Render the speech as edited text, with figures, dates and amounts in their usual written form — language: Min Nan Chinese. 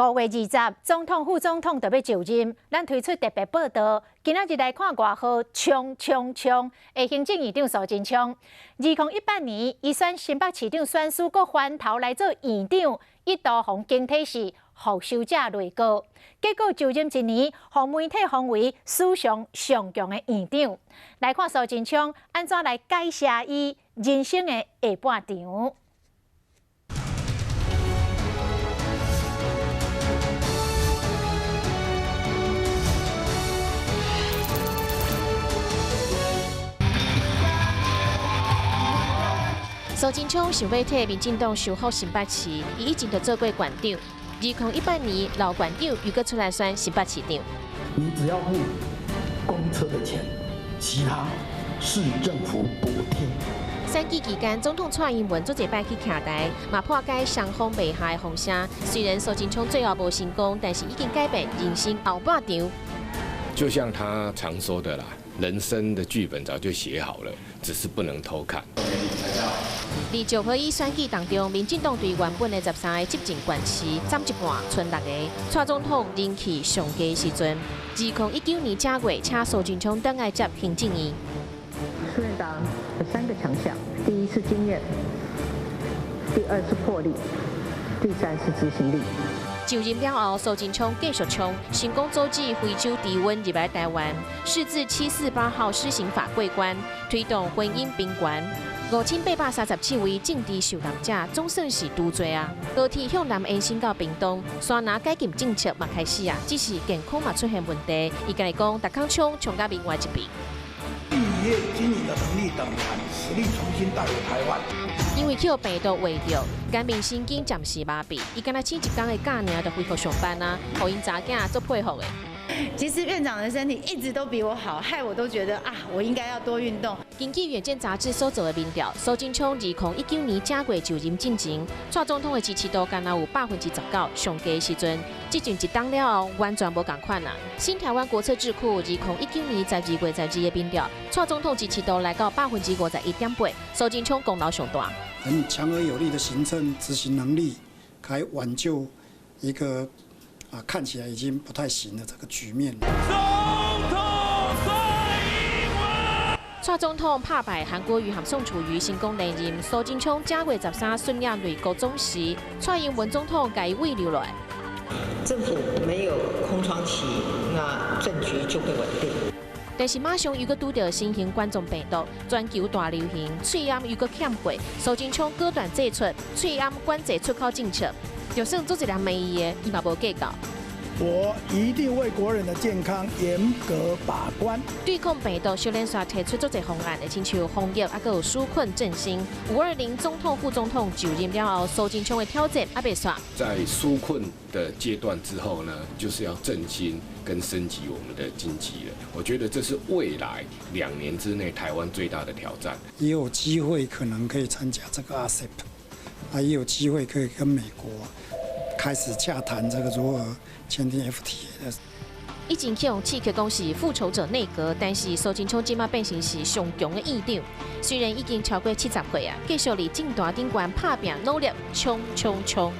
5月20，總統、副總統就欲就任，咱推出特別報道。今仔日來看外號衝衝衝的行政院長蘇貞昌。2018年，伊選新北市長選輸，閣翻頭來做院長，一度予警惕是復仇者內閣。結果就任一年，予媒體封為史上上強的院長。來看蘇貞昌按怎來改寫伊人生的下半場。蘇貞昌想欲替民進黨收復新北市，伊以前就做過縣長。2018年老縣長又閣出來選新北市長。你只要付公車的錢，其他市政府補貼。選舉期間，總統蔡英文足濟擺去徛台，嘛破解雙方袂下的風聲。雖然蘇貞昌最後無成功，但是已經改變人生後半場。就像他常說的啦，人生的劇本早就寫好了，只是不能偷看。佇石破伊選舉當中，民進黨對原本的13個執政縣市斬一半，賰6个。蔡總統人氣上低時陣，2019年正月，請蘇貞昌轉來接行政院。蘇院長有三個強項：第一是經驗，第二是魄力，第三是執行力。就任了後，蘇貞昌繼續衝，成功阻止非洲豬瘟入來台灣，釋字748號施行法過關，推動婚姻平權。5837位政治受難者總算是拄罪啊！高鐵向南延伸到屏東，山南解禁政策嘛開始啊，只是健康嘛出現問題。伊家己講，逐工衝衝甲另外一邊。企業經營的能力等實力重新帶回台灣。因為予病毒畫著，顏面神經暫時麻痹，伊敢若請一工的假爾就恢復上班啊，予𪜶查囝足佩服的。其實院長的身體一直都比我好，害我都覺得啊，我應該要多運動。根據遠見雜誌所做的民調，蘇貞昌2019年正月就任進前，蔡總統的支持度敢若有19%，上低時陣，執政一冬了後完全無仝款啊。新台灣國策智庫2019年12月12的民調，蔡總統支持度來到51.8%，蘇貞昌功勞上大。很強而有力的行政執行能力，可以挽救一個啊，看起來已經不太行的這個局面。總統蔡英文，蔡總統拍敗韓國瑜和宋楚瑜成功連任，蘇貞昌正月13選任內閣總辭，蔡英文總統共伊慰留落來。政府沒有空窗期，那政局就會穩定。但是馬上又閣拄著新型冠狀病毒，全球大流行，喙罨又閣欠貨，蘇貞昌果斷祭出喙罨管制出口政策。就算做一人罵伊的，伊嘛無計較。我一定為國人的健康嚴格把關。對抗病毒，小連續提出足濟方案，親像防疫，猶閣有紓困振興。520總統、副總統就任了後，蘇貞昌的挑戰猶未煞。在紓困的階段之後呢，就是要振興跟升級我們的經濟了。我覺得這是未來2年之內台灣最大的挑戰。也有機會可能可以參加這個 RCEP，啊，也有機會可以跟美國開始洽談這個如何簽訂 FTA 的。以前去予刺客講是復仇者內閣，但是蘇貞昌這馬變成是上強的院長。雖然已經超過70歲啊，繼續佇政壇頂懸拍拚努力衝衝衝。